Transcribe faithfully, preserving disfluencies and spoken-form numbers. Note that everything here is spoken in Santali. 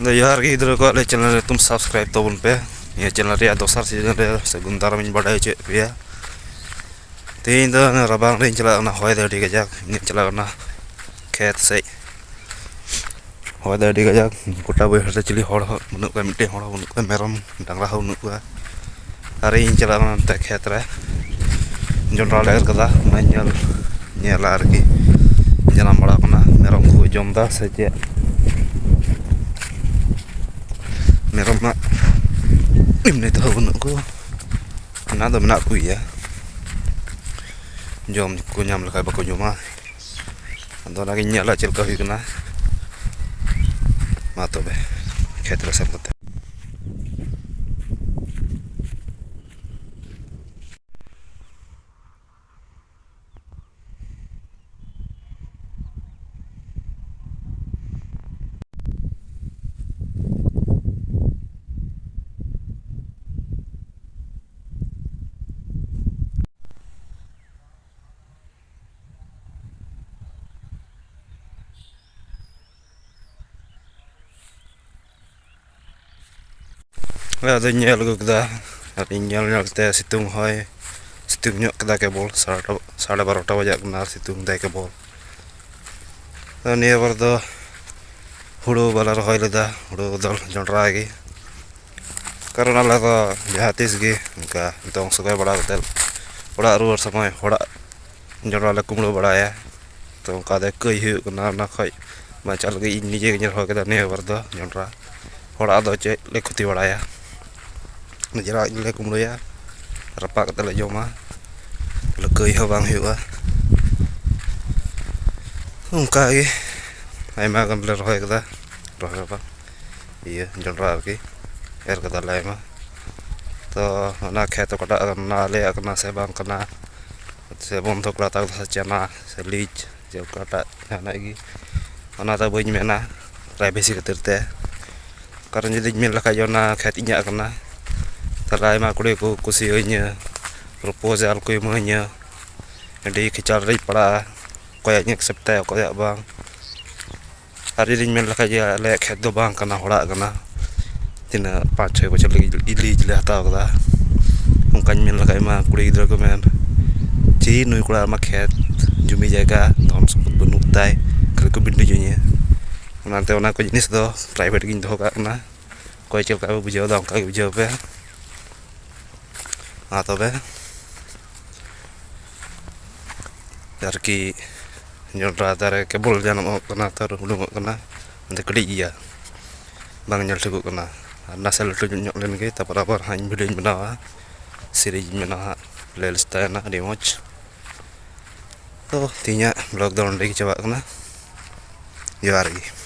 ᱟᱫᱚ ᱡᱚᱦᱟᱨ ᱜᱮ ᱜᱤᱫᱽᱨᱟᱹ ᱠᱚ, ᱟᱞᱮ ᱪᱮᱱᱮᱞ ᱨᱮ ᱛᱩᱢ ᱥᱟᱵᱥᱠᱨᱟᱭᱤᱵ ᱛᱟᱵᱚᱱ ᱯᱮ᱾ ᱱᱤᱭᱟᱹ ᱪᱮᱱᱮᱞ ᱨᱮᱭᱟᱜ ᱫᱚᱥᱟᱨ ᱥᱤᱡᱚᱱ ᱨᱮ ᱥᱟᱹᱜᱩᱱ ᱫᱟᱨᱟᱢ ᱤᱧ ᱵᱟᱰᱟᱭ ᱦᱚᱪᱚᱭᱮᱫ ᱯᱮᱭᱟ᱾ ᱛᱮᱦᱮᱧ ᱫᱚ ᱨᱟᱵᱟᱝ ᱨᱤᱧ ᱪᱟᱞᱟᱜ ᱠᱟᱱᱟ, ᱦᱚᱭ ᱫᱟᱭ ᱟᱹᱰᱤ ᱠᱟᱡᱟᱠ᱾ ᱤᱧ ᱪᱟᱞᱟᱜ ᱠᱟᱱᱟ ᱠᱷᱮᱛ ᱥᱮᱫ᱾ ᱦᱚᱭ ᱫᱟᱭ ᱟᱹᱰᱤ ᱠᱟᱡᱟᱠ, ᱜᱚᱴᱟ ᱵᱟᱹᱭᱦᱟᱹᱲ ᱨᱮ ᱪᱤᱞᱤ ᱦᱚᱲ ᱦᱚᱸ ᱵᱟᱹᱱᱩᱜ ᱠᱚᱣᱟ, ᱢᱤᱫᱴᱮᱱ ᱦᱚᱲ ᱦᱚᱸ ᱵᱟᱹᱱᱩᱜ ᱠᱚᱣᱟ, ᱢᱮᱨᱚᱢ ᱰᱟᱝᱨᱟ ᱦᱚᱸ ᱵᱟᱹᱱᱩᱜ ᱠᱚᱣᱟ᱾ ᱟᱨ ᱤᱧ ᱪᱟᱞᱟᱜ ᱠᱟᱱᱟ ᱱᱚᱛᱮ ᱠᱷᱮᱛ ᱨᱮ, ᱡᱚᱱᱰᱨᱟ ᱞᱮ ᱮᱨ ᱠᱟᱫᱟ, ᱚᱱᱟᱧ ᱧᱮᱞ ᱧᱮᱞᱟ ᱟᱨᱠᱤ, ᱡᱟᱱᱟᱢ ᱵᱟᱲᱟ ᱠᱟᱱᱟ, ᱢᱮᱨᱚᱢ ᱠᱚ ᱡᱚᱢ ᱮᱫᱟ ᱥᱮ ᱪᱮᱫ᱾ ᱢᱮᱨᱚᱢ ᱢᱟ ᱮᱢᱱᱤ ᱛᱮᱦᱚᱸ ᱵᱟᱹᱱᱩᱜ ᱠᱚ, ᱢᱮᱱᱟᱜ ᱫᱚ ᱢᱮᱱᱟᱜ ᱠᱚᱜᱮᱭᱟ, ᱡᱚᱢ ᱠᱚ ᱧᱟᱢ ᱞᱮᱠᱷᱟᱡ ᱵᱟᱠᱚ ᱡᱚᱢᱟ᱾ ᱟᱫᱚ ᱚᱱᱟᱜᱤᱧ ᱧᱮᱞᱟ ᱪᱮᱫ ᱞᱮᱠᱟ ᱦᱩᱭ ᱠᱟᱱᱟ᱾ ᱢᱟ ᱛᱚᱵᱮ ᱠᱷᱮᱛ ᱨᱮ ᱥᱮᱱ ᱠᱟᱛᱮ᱾ ᱦᱳᱭ, ᱟᱫᱚᱧ ᱧᱮᱞ ᱟᱹᱜᱩ ᱠᱮᱫᱟ᱾ ᱟᱨ ᱤᱧ ᱧᱮᱞ ᱧᱮᱞ ᱛᱮ ᱥᱤᱛᱩᱝ ᱦᱚᱸᱭ ᱥᱤᱛᱩᱝ ᱧᱚᱜ ᱠᱮᱫᱟ ᱠᱮᱵᱚᱞ᱾ ᱥᱟᱲᱮ, ᱥᱟᱲᱮ ᱵᱟᱨᱚᱴᱟ ᱵᱟᱡᱟᱜ ᱠᱟᱱᱟ ᱟᱨ ᱥᱤᱛᱩᱝ ᱫᱟᱭ ᱠᱮᱵᱚᱞ᱾ ᱟᱫᱚ ᱱᱤᱭᱟᱹ ᱵᱟᱨ ᱫᱚ ᱦᱩᱲᱩ ᱵᱟᱞᱮ ᱨᱚᱦᱚᱭ ᱞᱮᱫᱟ, ᱦᱩᱲᱩ ᱵᱚᱫᱚᱞ ᱡᱚᱱᱰᱨᱟ ᱜᱮ᱾ ᱠᱟᱨᱚᱱ ᱟᱞᱮ ᱫᱚ ᱡᱟᱦᱟᱸ ᱛᱤᱥ ᱜᱮ ᱚᱱᱠᱟ ᱫᱚᱝ ᱥᱚᱜᱚᱭ ᱵᱟᱲᱟ ᱠᱟᱛᱮᱫ ᱚᱲᱟᱜ ᱨᱩᱣᱟᱹᱲ ᱥᱚᱢᱚᱭ ᱦᱚᱲᱟᱜ ᱡᱚᱱᱰᱨᱟ ᱞᱮ ᱠᱩᱢᱲᱩ ᱵᱟᱲᱟᱭᱟ᱾ ᱛᱚ ᱚᱱᱠᱟ ᱛᱮ ᱠᱟᱹᱭ ᱦᱩᱭᱩᱜ ᱠᱟᱱᱟ, ᱚᱱᱟ ᱠᱷᱚᱡ ᱵᱟᱧᱪᱟᱣ ᱞᱟᱹᱜᱤᱫ ᱤᱧ ᱱᱤᱡᱮ ᱜᱤᱧ ᱨᱚᱦᱚᱭ ᱠᱮᱫᱟ ᱱᱤᱭᱟᱹ ᱵᱟᱨ ᱫᱚ ᱡᱚᱱᱰᱨᱟ᱾ ᱦᱚᱲᱟᱜ ᱫᱚ ᱪᱮᱫ ᱞᱮ ᱠᱷᱚᱛᱤ ᱵᱟᱲᱟᱭᱟ, ᱱᱤᱡᱮᱨᱟᱜ ᱜᱮᱞᱮ ᱠᱩᱢᱲᱩᱭᱟ ᱨᱟᱯᱟᱜ ᱠᱟᱛᱮ ᱞᱮ ᱡᱚᱢᱟ, ᱛᱟᱦᱞᱮ ᱠᱟᱹᱭ ᱦᱚᱸ ᱵᱟᱝ ᱦᱩᱭᱩᱜᱼᱟ᱾ ᱚᱱᱠᱟ ᱜᱮ ᱟᱭᱢᱟ ᱜᱟᱱ ᱞᱮ ᱨᱚᱦᱚᱭ ᱠᱟᱫᱟ, ᱨᱚᱦᱚᱭ ᱨᱟᱯᱟᱜ ᱤᱭᱟᱹ ᱡᱚᱱᱰᱨᱟ ᱟᱨᱠᱤ ᱮᱨ ᱠᱟᱫᱟᱞᱮ ᱟᱭᱢᱟ᱾ ᱛᱚ ᱚᱱᱟ ᱠᱷᱮᱛ ᱚᱠᱟᱴᱟᱜ ᱠᱟᱱᱟ, ᱟᱞᱮᱭᱟᱜ ᱠᱟᱱᱟ ᱥᱮ ᱵᱟᱝ ᱠᱟᱱᱟ, ᱥᱮ ᱵᱚᱱᱫᱷᱚᱠ ᱞᱮ ᱦᱟᱛᱟᱣ ᱠᱟᱫᱟ ᱥᱮ ᱪᱟᱱᱟ ᱥᱮ ᱞᱤᱡ ᱥᱮ ᱚᱠᱟᱴᱟᱜ ᱡᱟᱦᱟᱱᱟᱜ ᱜᱮ, ᱚᱱᱟ ᱫᱚ ᱵᱟᱹᱧ ᱢᱮᱱᱟ ᱯᱨᱟᱭᱵᱷᱮᱥᱤ ᱠᱷᱟᱹᱛᱤᱨ ᱛᱮ᱾ ᱠᱟᱨᱚᱱ ᱡᱩᱫᱤᱧ ᱢᱮᱱ ᱞᱮᱠᱷᱟᱡ ᱡᱮ ᱚᱱᱟ ᱠᱷᱮᱛ ᱤᱧᱟᱹᱜ ᱠᱟᱱᱟ, ᱛᱟᱦᱞᱮ ᱟᱭᱢᱟ ᱠᱩᱲᱤ ᱠᱚ ᱠᱩᱥᱤᱭᱟᱹᱧᱟᱹ, ᱯᱨᱚᱯᱳᱡᱟᱞ ᱠᱚ ᱮᱢᱟᱹᱧᱟᱹ, ᱟᱹᱰᱤ ᱠᱷᱮᱪᱟᱞ ᱨᱤᱧ ᱯᱟᱲᱟᱜᱼᱟ ᱚᱠᱚᱭᱟᱜ ᱤᱧ ᱮᱠᱥᱮᱯᱴ ᱛᱟᱭᱟ ᱚᱠᱚᱭᱟᱜ ᱵᱟᱝ᱾ ᱟᱨ ᱡᱩᱫᱤᱧ ᱢᱮᱱ ᱞᱮᱠᱷᱟᱡ ᱡᱮ ᱟᱞᱮᱭᱟᱜ ᱠᱷᱮᱛ ᱫᱚ ᱵᱟᱝ ᱠᱟᱱᱟ, ᱦᱚᱲᱟᱜ ᱠᱟᱱᱟ᱾ ᱛᱤᱱᱟᱹᱜ ᱯᱟᱸᱪ ᱪᱷᱚᱭ ᱵᱚᱪᱷᱚᱨ ᱞᱟᱹᱜᱤᱫ ᱞᱤᱡ ᱞᱮ ᱦᱟᱛᱟᱣ ᱠᱟᱫᱟ᱾ ᱚᱱᱠᱟᱧ ᱢᱮᱱ ᱞᱮᱠᱷᱟᱡ ᱢᱟ ᱠᱩᱲᱤ ᱜᱤᱫᱽᱨᱟᱹ ᱠᱚ ᱢᱮᱱ, "ᱪᱮᱫ ᱱᱩᱭ ᱠᱚᱲᱟ ᱟᱢᱟᱜ ᱠᱷᱮᱛ ᱡᱩᱢᱤ ᱡᱟᱭᱜᱟ ᱫᱷᱚᱱ ᱥᱚᱢᱯᱚᱫ ᱵᱟᱹᱱᱩᱜ ᱛᱟᱭ, ᱠᱷᱟᱹᱞᱤ ᱠᱚ ᱵᱤᱱᱰᱟᱹᱡᱚᱜ ᱤᱧᱟᱹ?" ᱚᱱᱟᱛᱮ ᱚᱱᱟ ᱠᱚ ᱡᱤᱱᱤᱥ ᱫᱚ ᱯᱨᱟᱭᱵᱷᱮᱴ ᱜᱤᱧ ᱫᱚᱦᱚ ᱠᱟᱜ ᱠᱟᱱᱟ᱾ ᱚᱠᱚᱭ ᱪᱮᱫ ᱞᱮᱠᱟ ᱠᱚ ᱵᱩᱡᱷᱟᱹᱣ ᱫᱟ, ᱚᱱᱠᱟ ᱜᱮ ᱵᱩᱡᱷᱟᱹᱣ ᱯᱮ᱾ ᱢᱟ ᱛᱚᱵᱮ, ᱟᱨᱠᱤ ᱡᱚᱱᱰᱨᱟ ᱫᱟᱨᱮ ᱠᱮᱵᱚᱞ ᱡᱟᱱᱟᱢᱚᱜ ᱠᱟᱱᱟ, ᱛᱟᱨ ᱦᱩᱰᱩᱝᱚᱜ ᱠᱟᱱᱟ, ᱚᱱᱛᱮ ᱠᱟᱹᱴᱤᱡ ᱜᱮᱭᱟ, ᱵᱟᱝ ᱧᱮᱞ ᱴᱷᱤᱠᱚᱜ ᱠᱟᱱᱟ᱾ ᱟᱨ ᱱᱟᱥᱮ ᱞᱟᱹᱴᱩ ᱧᱚᱜ ᱞᱮᱱ ᱜᱮ, ᱛᱟᱨᱯᱚᱨ ᱟᱵᱟᱨ ᱦᱟᱸᱜ ᱤᱧ ᱵᱷᱤᱰᱤᱭᱳᱧ ᱵᱮᱱᱟᱣᱟ, ᱥᱤᱨᱤᱡᱽ ᱤᱧ ᱵᱮᱱᱟᱣᱟ ᱦᱟᱸᱜ, ᱯᱞᱮ ᱞᱤᱥᱴ ᱛᱟᱦᱮᱱᱟ ᱟᱹᱰᱤ ᱢᱚᱡᱽ᱾ ᱛᱚ, ᱛᱮᱦᱮᱧᱟᱜ ᱵᱞᱚᱜ ᱫᱚ ᱱᱚᱸᱰᱮ ᱜᱮ ᱪᱟᱵᱟᱜ ᱠᱟᱱᱟ᱾ ᱡᱚᱦᱟᱨ ᱜᱮ᱾